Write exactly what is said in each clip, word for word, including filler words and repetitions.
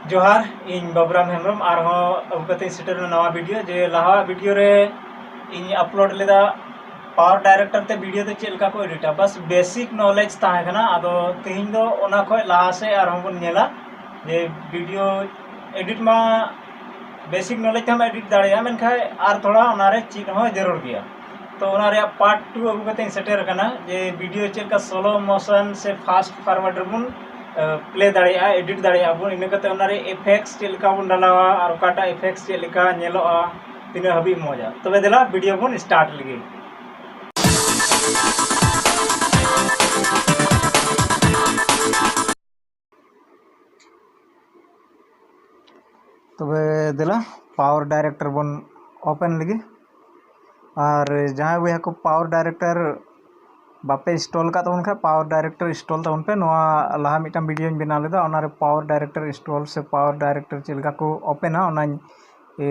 ᱡᱚᱦᱟᱨ, ᱤᱧ ᱵᱟᱵᱩᱨᱟᱢ ᱦᱮᱢᱵᱨᱚᱢ ᱟᱨᱦᱚᱸ ᱟᱹᱜᱩ ᱠᱟᱛᱮᱧ ᱥᱮᱴᱮᱨ ᱮᱱᱟ ᱱᱟᱣᱟ ᱵᱷᱤᱰᱤᱭᱳ᱾ ᱡᱮ ᱞᱟᱦᱟᱣᱟᱜ ᱵᱷᱤᱰᱤᱭᱳ ᱨᱮ ᱤᱧ ᱟᱯᱞᱳᱰ ᱞᱮᱫᱟ ᱯᱟᱣᱟᱨ ᱰᱟᱭᱨᱮᱠᱴᱚᱨ ᱛᱮ ᱵᱷᱤᱰᱤᱭᱳ ᱫᱚ ᱪᱮᱫ ᱞᱮᱠᱟ ᱠᱚ ᱮᱰᱤᱴᱟ, ᱵᱟᱥ ᱵᱮᱥᱤᱠ ᱱᱚᱞᱮᱡᱽ ᱛᱟᱦᱮᱸ ᱠᱟᱱᱟ᱾ ᱟᱫᱚ ᱛᱮᱦᱮᱧ ᱫᱚ ᱚᱱᱟ ᱠᱷᱚᱱ ᱞᱟᱦᱟ ᱥᱮᱫ ᱟᱨᱦᱚᱸ ᱵᱚᱱ ᱧᱮᱞᱟ ᱡᱮ ᱵᱷᱤᱰᱤᱭᱳ ᱮᱰᱤᱴ ᱢᱟ ᱵᱮᱥᱤᱠ ᱱᱚᱞᱮᱡᱽ ᱛᱮᱦᱚᱸᱢ ᱮᱰᱤᱴ ᱫᱟᱲᱮᱭᱟᱜᱼᱟ, ᱢᱮᱱᱠᱷᱟᱱ ᱟᱨ ᱛᱷᱚᱲᱟ ᱚᱱᱟᱨᱮ ᱪᱮᱫ ᱦᱚᱸ ᱡᱟᱹᱨᱩᱲ ᱜᱮᱭᱟ᱾ ᱛᱚ ᱚᱱᱟ ᱨᱮᱭᱟᱜ ᱯᱟᱨᱴ ᱴᱩ ᱟᱹᱜᱩ ᱠᱟᱛᱮᱧ ᱥᱮᱴᱮᱨ ᱟᱠᱟᱱᱟ ᱡᱮ ᱵᱷᱤᱰᱤᱭᱳ ᱪᱮᱫ ᱞᱮᱠᱟ ᱥᱞᱳ ᱢᱳᱥᱚᱱ ᱥᱮ ᱯᱷᱟᱥᱴ ᱯᱷᱟᱨᱣᱟᱨᱰ ᱨᱮᱵᱚᱱ ᱯᱞᱮ ᱫᱟᱲᱮᱭᱟᱜᱼᱟ, ᱮᱰᱤᱴ ᱫᱟᱲᱮᱭᱟᱜᱼᱟ ᱵᱚᱱ᱾ ᱤᱱᱟᱹ ᱠᱟᱛᱮ ᱚᱱᱟ ᱨᱮ ᱤᱯᱷᱮᱠᱴᱥ ᱪᱮᱫ ᱞᱮᱠᱟ ᱵᱚᱱ ᱰᱟᱞᱟᱣᱟ ᱟᱨ ᱚᱠᱟᱴᱟᱜ ᱤᱯᱷᱮᱠᱴᱥ ᱪᱮᱫ ᱞᱮᱠᱟ ᱧᱮᱞᱚᱜᱼᱟ, ᱛᱤᱱᱟᱹᱜ ᱦᱟᱹᱵᱤᱡ ᱢᱚᱡᱟ᱾ ᱛᱚᱵᱮ ᱫᱮᱞᱟ ᱵᱷᱤᱰᱤᱭᱳ ᱵᱚᱱ ᱥᱴᱟᱨᱴ ᱞᱮᱜᱮ᱾ ᱛᱚᱵᱮ ᱫᱮᱞᱟ ᱯᱟᱣᱟᱨ ᱰᱟᱭᱨᱮᱠᱴᱚᱨ ᱵᱚᱱ ᱳᱯᱮᱱ ᱞᱮᱜᱮ᱾ ᱟᱨ ᱡᱟᱦᱟᱸᱭ ᱵᱚᱭᱦᱟ ᱠᱚ ᱯᱟᱣᱟᱨ ᱰᱟᱭᱨᱮᱠᱴᱚᱨ ᱵᱟᱯᱮ ᱤᱱᱥᱴᱚᱞ ᱟᱠᱟᱫ ᱛᱟᱵᱚᱱ ᱠᱷᱟᱱ, ᱯᱟᱣᱟᱨ ᱰᱟᱭᱨᱮᱠᱴᱚᱨ ᱤᱱᱥᱴᱚᱞ ᱛᱟᱵᱚᱱ ᱯᱮ᱾ ᱱᱚᱣᱟ ᱞᱟᱦᱟ ᱢᱤᱫᱴᱟᱝ ᱵᱷᱤᱰᱤᱭᱳᱧ ᱵᱮᱱᱟᱣ ᱞᱮᱫᱟ, ᱚᱱᱟᱨᱮ ᱯᱟᱣᱟᱨ ᱰᱟᱭᱨᱮᱠᱴᱚᱨ ᱤᱱᱥᱴᱚᱞ ᱥᱮ ᱯᱟᱣᱟᱨ ᱰᱟᱭᱨᱮᱠᱴᱚᱨ ᱪᱮᱫ ᱞᱮᱠᱟ ᱠᱚ ᱳᱯᱮᱱᱟ, ᱚᱱᱟᱧ ᱮ,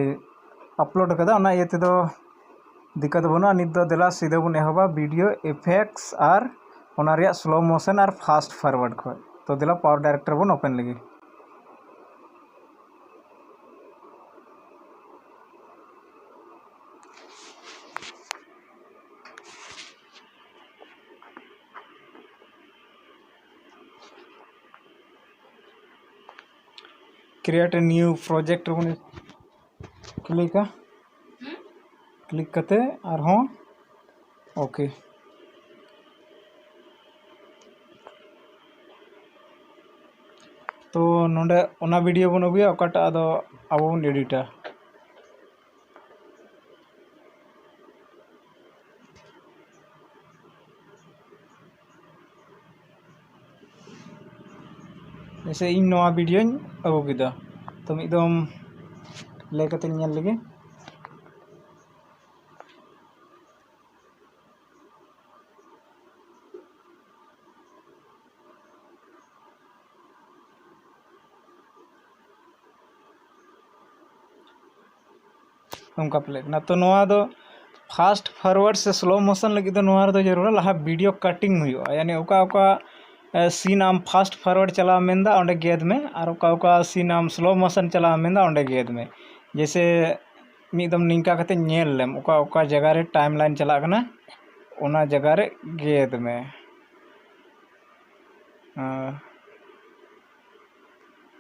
ᱟᱯᱞᱳᱰ ᱟᱠᱟᱫᱟ᱾ ᱚᱱᱟ ᱤᱭᱟᱹ ᱛᱮᱫᱚ ᱫᱤᱠᱠᱟᱛ ᱵᱟᱹᱱᱩᱜᱼᱟ᱾ ᱱᱤᱛ ᱫᱚ ᱫᱮᱞᱟ ᱥᱤᱫᱷᱟᱹ ᱵᱚᱱ ᱮᱦᱚᱵᱟ ᱵᱷᱤᱰᱤᱭᱳ ᱤᱯᱷᱮᱠᱴᱥ ᱟᱨ ᱚᱱᱟ ᱨᱮᱭᱟᱜ ᱥᱞᱳ ᱢᱳᱥᱚᱱ ᱟᱨ ᱯᱷᱟᱥᱴ ᱯᱷᱟᱨᱣᱟᱨᱰ ᱠᱷᱚᱱ᱾ ᱛᱚ ᱫᱮᱞᱟ ᱯᱟᱣᱟᱨ ᱰᱟᱭᱨᱮᱠᱴᱚᱨ ᱵᱚᱱ ᱳᱯᱮᱱ ᱞᱮᱜᱮ᱾ Create a new project ᱨᱮᱵᱚᱱ ᱠᱞᱤᱠᱟ᱾ ᱠᱞᱤᱠ ᱠᱟᱛᱮ ᱟᱨᱦᱚᱸ ᱳᱠᱮ᱾ ᱛᱚ ᱱᱚᱰᱮ ᱚᱱᱟ ᱵᱷᱤᱰᱤᱭᱳ ᱵᱚᱱ ᱟᱹᱜᱩᱭᱟ, ᱚᱠᱟᱴᱟᱜ ᱟᱫᱚ ᱟᱵᱚ ᱵᱚᱱ ᱮᱰᱤᱴᱟ᱾ ᱡᱮᱭᱥᱮ ᱤᱧ ᱱᱚᱣᱟ ᱵᱷᱤᱰᱤᱭᱳᱧ ᱟᱹᱜᱩ ᱠᱮᱫᱟ, ᱛᱚ ᱢᱤᱫ ᱫᱚᱢ ᱞᱟᱹᱭ ᱠᱟᱛᱮᱧ ᱧᱮᱞ ᱞᱮᱜᱮ᱾ ᱱᱚᱝᱠᱟ ᱯᱞᱮ ᱠᱟᱱᱟ᱾ ᱛᱚ ᱱᱚᱣᱟ ᱫᱚ ᱯᱷᱟᱥᱴ ᱯᱷᱚᱨᱣᱟᱨᱰ ᱥᱮ ᱥᱞᱳ ᱢᱳᱥᱚᱱ ᱞᱟᱹᱜᱤᱫ ᱫᱚ ᱱᱚᱣᱟ ᱨᱮᱫᱚ ᱡᱟᱹᱨᱩᱲᱟ ᱞᱟᱦᱟ ᱵᱷᱤᱰᱤᱭᱳ ᱠᱟᱴᱤᱝ ᱦᱩᱭᱩᱜᱼᱟ, ᱭᱟᱱᱤ ᱚᱠᱟ ᱚᱠᱟ ᱥᱤᱱ ᱟᱢ ᱯᱷᱟᱥᱴ ᱯᱷᱚᱨᱣᱟᱨᱰ ᱪᱟᱞᱟᱣ ᱢᱮᱱᱫᱟ, ᱚᱸᱰᱮ ᱜᱮᱫ ᱢᱮ᱾ ᱟᱨ ᱚᱠᱟ ᱚᱠᱟ ᱥᱤᱱ ᱟᱢ ᱥᱞᱳ ᱢᱳᱥᱚᱱ ᱪᱟᱞᱟᱣ ᱢᱮᱱᱫᱟ, ᱚᱸᱰᱮ ᱜᱮᱫ ᱢᱮ᱾ ᱡᱮᱭᱥᱮ ᱢᱤᱫ ᱫᱚᱢ ᱱᱤᱝᱠᱟ ᱠᱟᱛᱮ ᱧᱮᱞ ᱞᱮᱢ, ᱚᱠᱟ ᱚᱠᱟ ᱡᱟᱭᱜᱟ ᱨᱮ ᱴᱟᱭᱤᱢ ᱞᱟᱭᱤᱱ ᱪᱟᱞᱟᱜ ᱠᱟᱱᱟ, ᱚᱱᱟ ᱡᱟᱭᱜᱟ ᱨᱮ ᱜᱮᱫ ᱢᱮ᱾ ᱦᱮᱸ,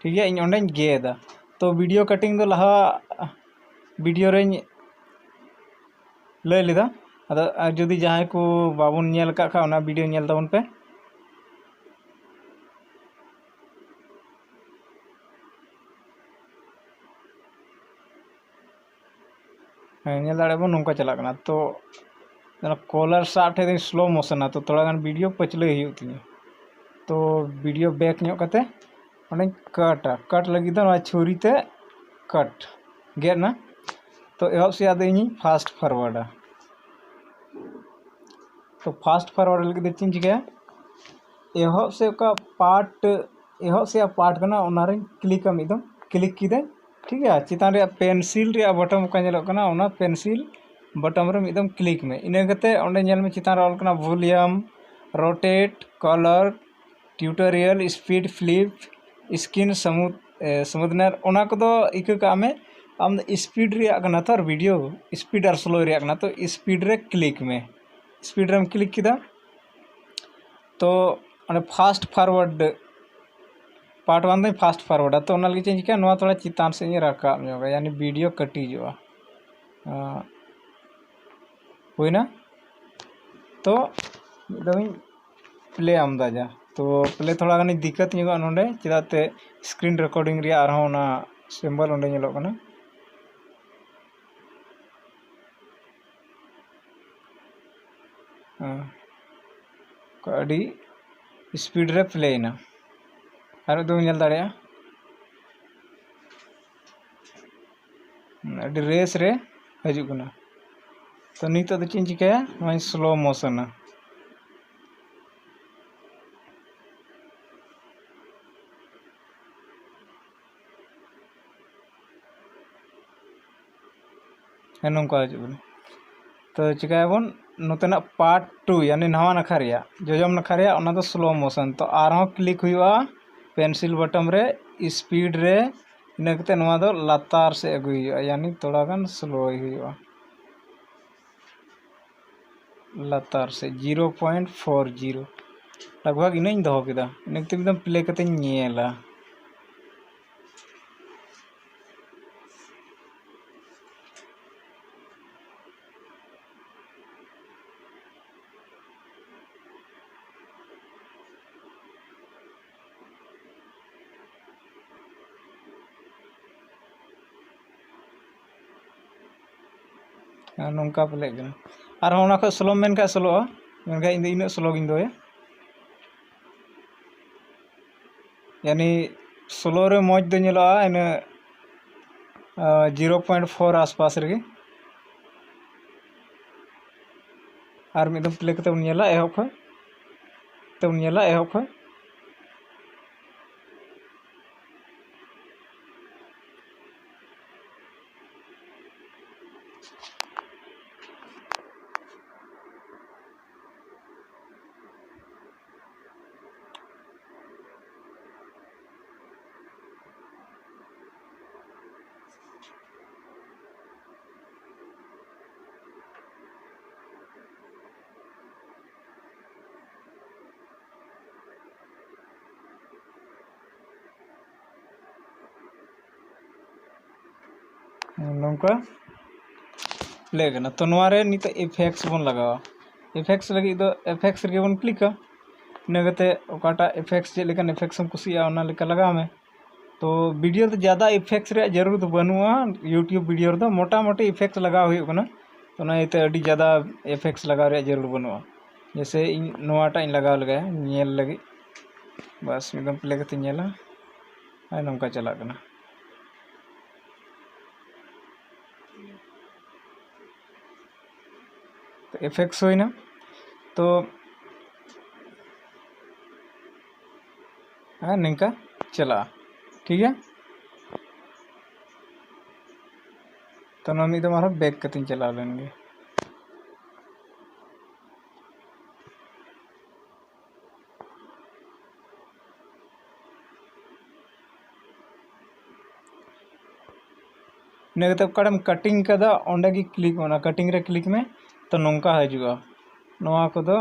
ᱴᱷᱤᱠ ᱜᱮᱭᱟ, ᱤᱧ ᱚᱸᱰᱮᱧ ᱜᱮᱫᱟ᱾ ᱛᱚ, ᱵᱷᱤᱰᱤᱭᱳ ᱠᱟᱴᱤᱝ ᱫᱚ ᱞᱟᱦᱟ ᱵᱷᱤᱰᱤᱭᱳ ᱨᱮᱧ ᱞᱟᱹᱭ ᱞᱮᱫᱟ᱾ ᱟᱫᱚ ᱟᱨ ᱡᱩᱫᱤ ᱡᱟᱦᱟᱸᱭ ᱠᱚ ᱵᱟᱵᱚᱱ ᱧᱮᱞ ᱟᱠᱟᱫ ᱠᱷᱟᱱ, ᱚᱱᱟ ᱵᱷᱤᱰᱤᱭᱳ ᱧᱮᱞ ᱛᱟᱵᱚᱱ ᱯᱮ᱾ ᱦᱮᱸ, ᱧᱮᱞ ᱫᱟᱲᱮᱭᱟᱜ ᱵᱚᱱ, ᱱᱚᱝᱠᱟ ᱪᱟᱞᱟᱜ ᱠᱟᱱᱟ᱾ ᱛᱚ, ᱚᱱᱟ ᱠᱚᱞᱟᱨ ᱥᱟᱵ ᱴᱷᱮᱡ ᱫᱚᱧ ᱥᱞᱳ ᱢᱳᱥᱚᱱᱟ, ᱛᱚ ᱛᱷᱚᱲᱟ ᱜᱟᱱ ᱵᱷᱤᱰᱤᱭᱳ ᱯᱟᱹᱪᱷᱞᱟᱹᱭ ᱦᱩᱭᱩᱜ ᱛᱤᱧᱟᱹ᱾ ᱛᱚ, ᱵᱷᱤᱰᱤᱭᱳ ᱵᱮᱠ ᱧᱚᱜ ᱠᱟᱛᱮ ᱚᱸᱰᱮᱧ ᱠᱟᱴᱟ᱾ ᱠᱟᱴ ᱞᱟᱹᱜᱤᱫ ᱫᱚ ᱱᱚᱣᱟ ᱪᱷᱩᱨᱤ ᱛᱮ ᱠᱟᱴ, ᱜᱮᱫ ᱮᱱᱟ᱾ ᱛᱚ, ᱮᱦᱚᱵ ᱥᱮᱫ ᱟᱫᱚ ᱤᱧᱤᱧ ᱯᱷᱟᱥᱴ ᱯᱷᱚᱨᱣᱟᱨᱰᱟ᱾ ᱛᱚ, ᱯᱷᱟᱥᱴ ᱯᱷᱚᱨᱣᱟᱨᱰ ᱞᱟᱹᱜᱤᱫ ᱫᱚ ᱪᱮᱫ ᱤᱧ ᱪᱤᱠᱟᱹᱭᱟ? ᱮᱦᱚᱵ ᱥᱮᱫ ᱚᱠᱟ ᱯᱟᱨᱴ, ᱮᱦᱚᱵ ᱥᱮᱫ ᱯᱟᱨᱴ ᱠᱟᱱᱟ, ᱚᱱᱟᱨᱤᱧ ᱠᱞᱤᱠᱟ᱾ ᱢᱤᱫ ᱫᱚᱢ ᱠᱞᱤᱠ ᱠᱤᱫᱟᱹᱧ, ᱴᱷᱤᱠ ᱜᱮᱭᱟ᱾ ᱪᱮᱛᱟᱱ ᱨᱮᱭᱟᱜ ᱯᱮᱱᱥᱤᱞ ᱨᱮᱭᱟᱜ ᱵᱚᱴᱚᱢ ᱚᱠᱟ ᱧᱮᱞᱚᱜ ᱠᱟᱱᱟ, ᱚᱱᱟ ᱯᱮᱱᱥᱤᱞ ᱵᱚᱴᱚᱢ ᱨᱮ ᱢᱤᱫ ᱫᱚᱢ ᱠᱞᱤᱠ ᱢᱮ᱾ ᱤᱱᱟᱹ ᱠᱟᱛᱮ ᱚᱸᱰᱮ ᱧᱮᱞ ᱢᱮ, ᱪᱮᱛᱟᱱ ᱨᱮ ᱚᱞ ᱠᱟᱱᱟ volume, rotate, color, tutorial, speed, flip, screen smooth, ᱮ, smoother᱾ ᱚᱱᱟ ᱠᱚᱫᱚ ᱤᱠᱟᱹ ᱠᱟᱜ ᱢᱮ᱾ ᱟᱢ ᱫᱚ ᱥᱯᱤᱰ ᱨᱮᱭᱟᱜ ᱠᱟᱱᱟ ᱛᱚ, ᱟᱨ ᱵᱷᱤᱰᱤᱭᱳ ᱥᱯᱤᱰ ᱟᱨ ᱥᱞᱳ ᱨᱮᱭᱟᱜ ᱠᱟᱱᱟ, ᱛᱚ ᱥᱯᱤᱰ ᱨᱮ ᱠᱞᱤᱠ ᱢᱮ᱾ ᱥᱯᱤᱰ ᱨᱮᱢ ᱠᱞᱤᱠ ᱠᱮᱫᱟ, ᱛᱚ ᱚᱸᱰᱮ ᱯᱷᱟᱥᱴ ᱯᱷᱚᱨᱣᱟᱨᱰ ᱯᱟᱨᱴ ᱚᱣᱟᱱ ᱫᱚᱧ ᱯᱷᱟᱥᱴ ᱯᱷᱚᱨᱣᱟᱨᱰᱟ᱾ ᱛᱚ ᱚᱱᱟ ᱞᱟᱹᱜᱤᱫ ᱪᱮᱫ ᱤᱧ ᱪᱤᱠᱟᱹᱭᱟ, ᱱᱚᱣᱟ ᱛᱷᱚᱲᱟ ᱪᱮᱛᱟᱱ ᱥᱮᱫ ᱤᱧ ᱨᱟᱠᱟᱵ ᱧᱚᱜᱟ, ᱭᱟᱱᱤ ᱵᱷᱤᱰᱤᱭᱳ ᱠᱟᱹᱴᱤᱡᱚᱜᱼᱟ᱾ ᱟᱸ, ᱦᱩᱭᱱᱟ᱾ ᱛᱚ ᱢᱤᱫ ᱫᱚᱢ ᱤᱧ ᱯᱞᱮ ᱟᱢᱫᱟ ᱡᱟ᱾ ᱛᱚ ᱯᱞᱮ ᱛᱷᱚᱲᱟ ᱜᱟᱱᱤᱧ ᱫᱤᱠᱠᱟᱛ ᱧᱚᱜᱚᱜᱼᱟ ᱱᱚᱰᱮ, ᱪᱮᱫᱟᱜ ᱛᱮ ᱥᱠᱨᱤᱱ ᱨᱮᱠᱚᱨᱰᱤᱝ ᱨᱮᱭᱟᱜ ᱟᱨᱦᱚᱸ ᱚᱱᱟ ᱥᱤᱢᱵᱚᱞ ᱚᱸᱰᱮ ᱧᱮᱞᱚᱜ ᱠᱟᱱᱟ᱾ ᱦᱮᱸ, ᱟᱹᱰᱤ ᱥᱯᱤᱰ ᱨᱮ ᱯᱞᱮᱭᱮᱱᱟ᱾ ᱟᱨ ᱢᱤᱫ ᱫᱚᱢ ᱧᱮᱞ ᱫᱟᱲᱮᱭᱟᱜᱼᱟ, ᱟᱹᱰᱤ ᱨᱮᱥ ᱨᱮ ᱦᱤᱡᱩᱜ ᱠᱟᱱᱟ᱾ ᱛᱚ ᱱᱤᱛᱚᱜ ᱫᱚ ᱪᱮᱫ ᱤᱧ ᱪᱤᱠᱟᱹᱭᱟ, ᱱᱚᱣᱟᱧ ᱥᱞᱳ ᱢᱳᱥᱚᱱᱟ᱾ ᱦᱮᱸ, ᱱᱚᱝᱠᱟ ᱦᱤᱡᱩᱜ ᱠᱟᱱᱟ᱾ ᱛᱚ ᱪᱤᱠᱟᱹᱭᱟᱵᱚᱱ, ᱱᱚᱛᱮᱱᱟᱜ ᱯᱟᱨᱴ ᱴᱩ, ᱭᱟᱱᱤ ᱱᱟᱣᱟ ᱱᱟᱠᱷᱟ ᱨᱮᱭᱟᱜ, ᱡᱚᱡᱚᱢ ᱱᱟᱠᱷᱟ ᱨᱮᱭᱟᱜ, ᱚᱱᱟ ᱫᱚ ᱥᱞᱳ ᱢᱳᱥᱚᱱ᱾ ᱛᱚ ᱟᱨᱦᱚᱸ ᱠᱞᱤᱠ ᱦᱩᱭᱩᱜᱼᱟ ᱯᱮᱱᱥᱤᱞ ᱵᱚᱴᱚᱢ ᱨᱮ, ᱥᱯᱤᱰ ᱨᱮ, ᱤᱱᱟᱹ ᱠᱟᱛᱮ ᱱᱚᱣᱟ ᱫᱚ ᱞᱟᱛᱟᱨ ᱥᱮᱫ ᱟᱹᱜᱩᱭ ᱦᱩᱭᱩᱜᱼᱟ, ᱭᱟᱱᱤ ᱛᱷᱚᱲᱟ ᱜᱟᱱ ᱥᱞᱳᱭ ᱦᱩᱭᱩᱜᱼᱟ᱾ ᱞᱟᱛᱟᱨ ᱥᱮᱫ ᱡᱤᱨᱳ ᱯᱚᱭᱮᱱᱴ ᱯᱷᱳᱨ ᱡᱤᱨᱳ, ᱞᱟᱜᱽ ᱵᱷᱟᱜᱽ ᱤᱱᱟᱹᱧ ᱫᱚᱦᱚ ᱠᱮᱫᱟ᱾ ᱤᱱᱟᱹ ᱠᱟᱛᱮ ᱢᱤᱫ ᱫᱚᱢ ᱯᱞᱮ ᱠᱟᱛᱮᱧ ᱧᱮᱞᱟ᱾ ᱟᱨ ᱱᱚᱝᱠᱟ ᱯᱞᱮᱜ ᱠᱟᱱᱟ᱾ ᱟᱨᱦᱚᱸ ᱚᱱᱟ ᱠᱷᱚᱡ ᱥᱞᱳ ᱢᱮᱱᱠᱷᱟᱡ ᱥᱞᱳᱜᱼᱟ, ᱢᱮᱱᱠᱷᱟᱡ ᱤᱧ ᱫᱚ ᱤᱱᱟᱹᱜ ᱥᱞᱳ ᱜᱤᱧ ᱫᱚᱦᱚᱭᱟ᱾ ᱭᱟᱱᱤ ᱥᱞᱳ ᱨᱮ ᱢᱚᱡᱽ ᱫᱚ ᱧᱮᱞᱚᱜᱼᱟ ᱤᱱᱟᱹ, ᱟ, ᱡᱤᱨᱳ ᱯᱚᱭᱮᱱᱴ ᱯᱷᱳᱨ ᱟᱥᱯᱟᱥ ᱨᱮᱜᱮ᱾ ᱟᱨ ᱢᱤᱫ ᱫᱚᱢ ᱯᱞᱮ ᱠᱟᱛᱮ ᱵᱚᱱ ᱧᱮᱞᱟ ᱮᱦᱚᱵ ᱠᱷᱚᱡ, ᱛᱮᱵᱚᱱ ᱧᱮᱞᱟ ᱮᱦᱚᱵ ᱠᱷᱚᱡ᱾ ᱱᱚᱝᱠᱟ ᱯᱞᱮ ᱠᱟᱱᱟ᱾ ᱛᱚ ᱱᱚᱣᱟ ᱨᱮ ᱱᱤᱛᱚᱜ ᱤᱯᱷᱮᱠᱴᱥ ᱵᱚᱱ ᱞᱟᱜᱟᱣᱟ᱾ ᱤᱯᱷᱮᱠᱴᱥ ᱞᱟᱹᱜᱤᱫ ᱫᱚ ᱤᱯᱷᱮᱠᱴᱥ ᱨᱮᱜᱮ ᱵᱚᱱ ᱠᱞᱤᱠᱟ᱾ ᱤᱱᱟᱹ ᱠᱟᱛᱮ ᱚᱠᱟᱴᱟᱜ ᱤᱯᱷᱮᱠᱴᱥ, ᱪᱮᱫ ᱞᱮᱠᱟᱱ ᱤᱯᱷᱮᱠᱴᱥ ᱮᱢ ᱠᱩᱥᱤᱭᱟᱜᱼᱟ, ᱚᱱᱟ ᱞᱮᱠᱟ ᱞᱟᱜᱟᱣ ᱢᱮ᱾ ᱛᱚ ᱵᱷᱤᱰᱤᱭᱳ ᱨᱮᱫᱚ ᱡᱟᱫᱟ ᱤᱯᱷᱮᱠᱴᱥ ᱨᱮᱭᱟᱜ ᱡᱟᱹᱨᱩᱲ ᱫᱚ ᱵᱟᱹᱱᱩᱜᱼᱟ᱾ YouTube ᱵᱷᱤᱰᱤᱭᱳ ᱨᱮᱫᱚ ᱢᱚᱴᱟᱢᱩᱴᱤ ᱤᱯᱷᱮᱠᱴᱥ ᱞᱟᱜᱟᱣ ᱦᱩᱭᱩᱜ ᱠᱟᱱᱟ, ᱛᱚ ᱚᱱᱟ ᱤᱭᱟᱹᱛᱮ ᱟᱹᱰᱤ ᱡᱟᱫᱟ ᱤᱯᱷᱮᱠᱴᱥ ᱞᱟᱜᱟᱣ ᱨᱮᱭᱟᱜ ᱡᱟᱹᱨᱩᱲ ᱵᱟᱹᱱᱩᱜᱼᱟ᱾ ᱡᱮᱭᱥᱮ ᱤᱧ ᱱᱚᱣᱟᱴᱟᱜ ᱤᱧ ᱞᱟᱜᱟᱣ ᱞᱮᱜᱟᱭᱟ ᱧᱮᱞ ᱞᱟᱹᱜᱤᱫ, ᱵᱟᱥ ᱢᱤᱫ ᱫᱚᱢ ᱯᱞᱮ ᱠᱟᱛᱮᱧ ᱧᱮᱞᱟ᱾ ᱟᱨ ᱱᱚᱝᱠᱟ ᱪᱟᱞᱟᱜ ᱠᱟᱱᱟ᱾ ᱤᱯᱷᱮᱠᱴᱥ ᱦᱩᱭᱱᱟ᱾ ᱛᱚ ᱦᱮᱸ, ᱱᱤᱝᱠᱟ ᱪᱟᱞᱟᱜᱼᱟ, ᱴᱷᱤᱠ ᱜᱮᱭᱟ᱾ ᱛᱚ ᱱᱚᱣᱟ ᱢᱤᱫ ᱫᱚᱢ ᱟᱨᱦᱚᱸ ᱵᱮᱠ ᱠᱟᱛᱮᱧ ᱪᱟᱞᱟᱣ ᱞᱮᱱ ᱜᱮ᱾ ᱤᱱᱟᱹ ᱠᱟᱛᱮ ᱚᱠᱟᱴᱷᱮᱢ ᱠᱟᱴᱤᱝ ᱠᱟᱫᱟ ᱚᱸᱰᱮ ᱜᱮ ᱠᱞᱤᱠ ᱢᱮ, ᱚᱱᱟ ᱠᱟᱴᱤᱝ ᱨᱮ ᱠᱞᱤᱠ ᱢᱮ᱾ ᱛᱚ ᱱᱚᱝᱠᱟ ᱦᱤᱡᱩᱜᱼᱟ᱾ ᱱᱚᱣᱟ ᱠᱚᱫᱚ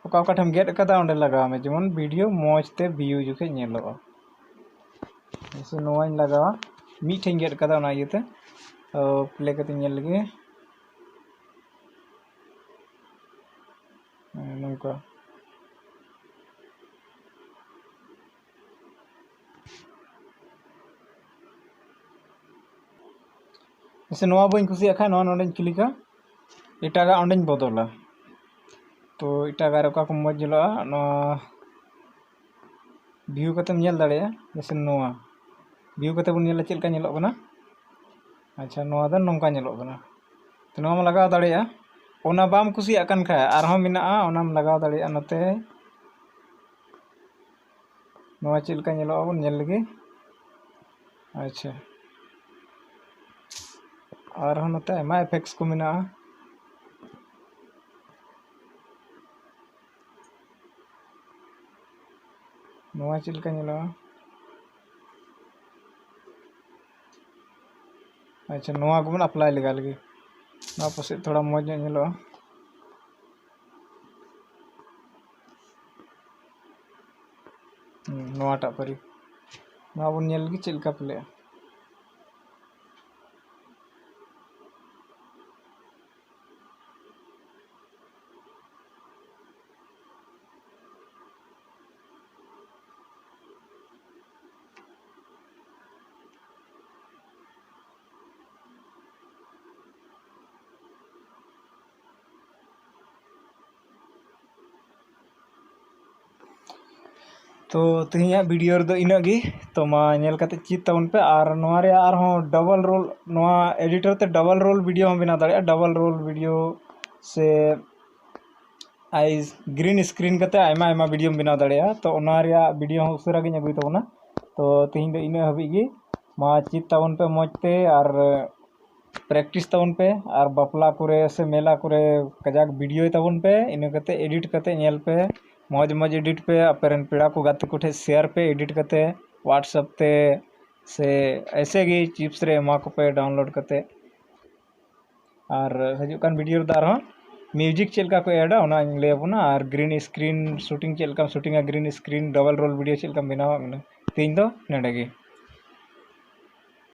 ᱚᱠᱟ ᱚᱠᱟᱴᱷᱮᱢ ᱜᱮᱫ ᱠᱟᱫᱟ ᱚᱸᱰᱮ ᱞᱟᱜᱟᱣ ᱢᱮ, ᱡᱮᱢᱚᱱ ᱵᱷᱤᱰᱤᱭᱳ ᱢᱚᱡᱽ ᱛᱮ ᱵᱷᱤᱭᱩ ᱡᱚᱠᱷᱮᱡ ᱧᱮᱞᱚᱜᱼᱟ᱾ ᱥᱮ ᱱᱚᱣᱟᱧ ᱞᱟᱜᱟᱣᱟ, ᱢᱤᱫᱴᱷᱮᱱ ᱜᱮᱫ ᱠᱟᱫᱟ ᱚᱱᱟ ᱤᱭᱟᱹᱛᱮ᱾ ᱛᱚ ᱯᱞᱮ ᱠᱟᱛᱮ ᱧᱮᱞ ᱞᱮᱜᱮ᱾ ᱦᱮᱸ, ᱱᱚᱝᱠᱟ᱾ ᱥᱮ ᱱᱚᱣᱟ ᱵᱟᱹᱧ ᱠᱩᱥᱤᱭᱟᱜ ᱠᱷᱟᱱ ᱱᱚᱣᱟ ᱱᱚᱰᱮᱧ ᱠᱞᱤᱠᱟ, ᱮᱴᱟᱜᱟᱜ ᱚᱸᱰᱮᱧ ᱵᱚᱫᱚᱞᱟ᱾ ᱛᱚ ᱮᱴᱟᱜᱟᱜ ᱨᱮ ᱚᱠᱟ ᱠᱚ ᱢᱚᱡᱽ ᱧᱮᱞᱚᱜᱼᱟ, ᱱᱚᱣᱟ ᱵᱷᱤᱭᱩ ᱠᱟᱛᱮᱢ ᱧᱮᱞ ᱫᱟᱲᱮᱭᱟᱜᱼᱟ᱾ ᱡᱮᱭᱥᱮ ᱱᱚᱣᱟ ᱵᱷᱤᱭᱩ ᱠᱟᱛᱮ ᱵᱚᱱ ᱧᱮᱞᱟ ᱪᱮᱫ ᱞᱮᱠᱟ ᱧᱮᱞᱚᱜ ᱠᱟᱱᱟ᱾ ᱟᱪᱪᱷᱟ, ᱱᱚᱣᱟ ᱫᱚ ᱱᱚᱝᱠᱟ ᱧᱮᱞᱚᱜ ᱠᱟᱱᱟ᱾ ᱛᱚ ᱱᱚᱣᱟᱢ ᱞᱟᱜᱟᱣ ᱫᱟᱲᱮᱭᱟᱜᱼᱟ᱾ ᱚᱱᱟ ᱵᱟᱢ ᱠᱩᱥᱤᱭᱟᱜ ᱠᱟᱱ ᱠᱷᱟᱡ ᱟᱨᱦᱚᱸ ᱢᱮᱱᱟᱜᱼᱟ, ᱚᱱᱟᱢ ᱞᱟᱜᱟᱣ ᱫᱟᱲᱮᱭᱟᱜᱼᱟ ᱱᱚᱛᱮ᱾ ᱱᱚᱣᱟ ᱪᱮᱫ ᱞᱮᱠᱟ ᱧᱮᱞᱚᱜᱼᱟ ᱵᱚᱱ ᱧᱮᱞ ᱞᱮᱜᱮ᱾ ᱟᱪᱪᱷᱟ, ᱟᱨᱦᱚᱸ ᱱᱚᱛᱮ ᱟᱭᱢᱟ ᱤᱯᱷᱮᱠᱴᱥ ᱠᱚ ᱢᱮᱱᱟᱜᱼᱟ᱾ ᱱᱚᱣᱟ ᱪᱮᱫ ᱞᱮᱠᱟ ᱧᱮᱞᱚᱜᱼᱟ? ᱟᱪᱪᱷᱟ, ᱱᱚᱣᱟ ᱠᱚᱵᱚᱱ ᱮᱯᱞᱟᱭ ᱞᱮᱜᱟ ᱞᱮᱜᱮ᱾ ᱱᱚᱣᱟ ᱯᱟᱥᱮᱡ ᱛᱷᱚᱲᱟ ᱢᱚᱡᱽ ᱧᱚᱜ ᱧᱮᱞᱚᱜᱼᱟ᱾ ᱦᱩᱸ, ᱱᱚᱣᱟᱴᱟᱜ ᱯᱟᱹᱨᱤ᱾ ᱱᱚᱣᱟ ᱵᱚᱱ ᱧᱮᱞ ᱞᱮᱜᱮ ᱪᱮᱫ ᱞᱮᱠᱟ ᱯᱞᱮᱜᱼᱟ᱾ ᱛᱚ ᱛᱮᱦᱮᱧᱟᱜ ᱵᱷᱤᱰᱤᱭᱳ ᱨᱮᱫᱚ ᱤᱱᱟᱹᱜ ᱜᱮ᱾ ᱛᱚ ᱢᱟ ᱧᱮᱞ ᱠᱟᱛᱮ ᱪᱮᱫ ᱛᱟᱵᱚᱱ ᱯᱮ᱾ ᱟᱨ ᱱᱚᱣᱟ ᱨᱮᱭᱟᱜ ᱟᱨᱦᱚᱸ ᱰᱚᱵᱚᱞ ᱨᱳᱞ, ᱱᱚᱣᱟ ᱮᱰᱤᱴᱚᱨ ᱛᱮ ᱰᱚᱵᱚᱞ ᱨᱳᱞ ᱵᱷᱤᱰᱤᱭᱳ ᱦᱚᱸ ᱵᱮᱱᱟᱣ ᱫᱟᱲᱮᱭᱟᱜᱼᱟ᱾ ᱰᱚᱵᱚᱞ ᱨᱳᱞ ᱵᱷᱤᱰᱤᱭᱳ ᱥᱮ ᱟᱭ ᱜᱨᱤᱱ ᱥᱠᱨᱤᱱ ᱠᱟᱛᱮ ᱟᱭᱢᱟ ᱟᱭᱢᱟ ᱵᱷᱤᱰᱤᱭᱳᱢ ᱵᱮᱱᱟᱣ ᱫᱟᱲᱮᱭᱟᱜᱼᱟ᱾ ᱛᱚ ᱚᱱᱟ ᱨᱮᱭᱟᱜ ᱵᱷᱤᱰᱤᱭᱳ ᱦᱚᱸ ᱩᱥᱟᱹᱨᱟ ᱜᱤᱧ ᱟᱹᱜᱩᱭ ᱛᱟᱵᱚᱱᱟ᱾ ᱛᱚ ᱛᱮᱦᱮᱧ ᱫᱚ ᱤᱱᱟᱹᱜ ᱦᱟᱹᱵᱤᱡ ᱜᱮ᱾ ᱢᱟ ᱪᱮᱫ ᱛᱟᱵᱚᱱ ᱯᱮ ᱢᱚᱡᱽ ᱛᱮ ᱟᱨ ᱯᱨᱮᱠᱴᱤᱥ ᱛᱟᱵᱚᱱ ᱯᱮ᱾ ᱟᱨ ᱵᱟᱯᱞᱟ ᱠᱚᱨᱮ ᱥᱮ ᱢᱮᱞᱟ ᱠᱚᱨᱮ ᱠᱟᱡᱟᱠ ᱵᱷᱤᱰᱤᱭᱳᱭ ᱛᱟᱵᱚᱱ ᱯᱮ, ᱤᱱᱟᱹ ᱠᱟᱛᱮ ᱮᱰᱤᱴ ᱠᱟᱛᱮ ᱧᱮᱞ ᱯᱮ, ᱢᱚᱡᱽ ᱢᱚᱡᱽ ᱮᱰᱤᱴ ᱯᱮ, ᱟᱯᱮ ᱨᱮᱱ ᱯᱮᱲᱟ ᱠᱚ ᱜᱟᱛᱮ ᱠᱚᱴᱷᱮᱱ ᱥᱮᱭᱟᱨ ᱯᱮ ᱮᱰᱤᱴ ᱠᱟᱛᱮ WhatsApp ᱛᱮ, ᱥᱮ ᱮᱭᱥᱮ ᱜᱮ ᱪᱤᱯᱥ ᱨᱮ ᱮᱢᱟ ᱠᱚᱯᱮ ᱰᱟᱣᱩᱱᱞᱳᱰ ᱠᱟᱛᱮ᱾ ᱟᱨ ᱦᱤᱡᱩᱜ ᱠᱟᱱ ᱵᱷᱤᱰᱤᱭᱳ ᱨᱮᱫᱚ ᱟᱨᱦᱚᱸ ᱢᱤᱭᱩᱡᱤᱠ ᱪᱮᱫ ᱞᱮᱠᱟ ᱠᱚ ᱮᱰᱟ ᱚᱱᱟᱧ ᱞᱟᱹᱭ ᱟᱵᱚᱱᱟ, ᱟᱨ ᱜᱨᱤᱱ ᱥᱠᱨᱤᱱ ᱥᱩᱴᱤᱝ ᱪᱮᱫ ᱞᱮᱠᱟᱢ ᱥᱩᱴᱤᱝᱟ, green screen double role video ᱪᱮᱫ ᱞᱮᱠᱟᱢ ᱵᱮᱱᱟᱣᱟ, ᱛᱮᱦᱮᱧ ᱫᱚ ᱱᱚᱰᱮ ᱜᱮ᱾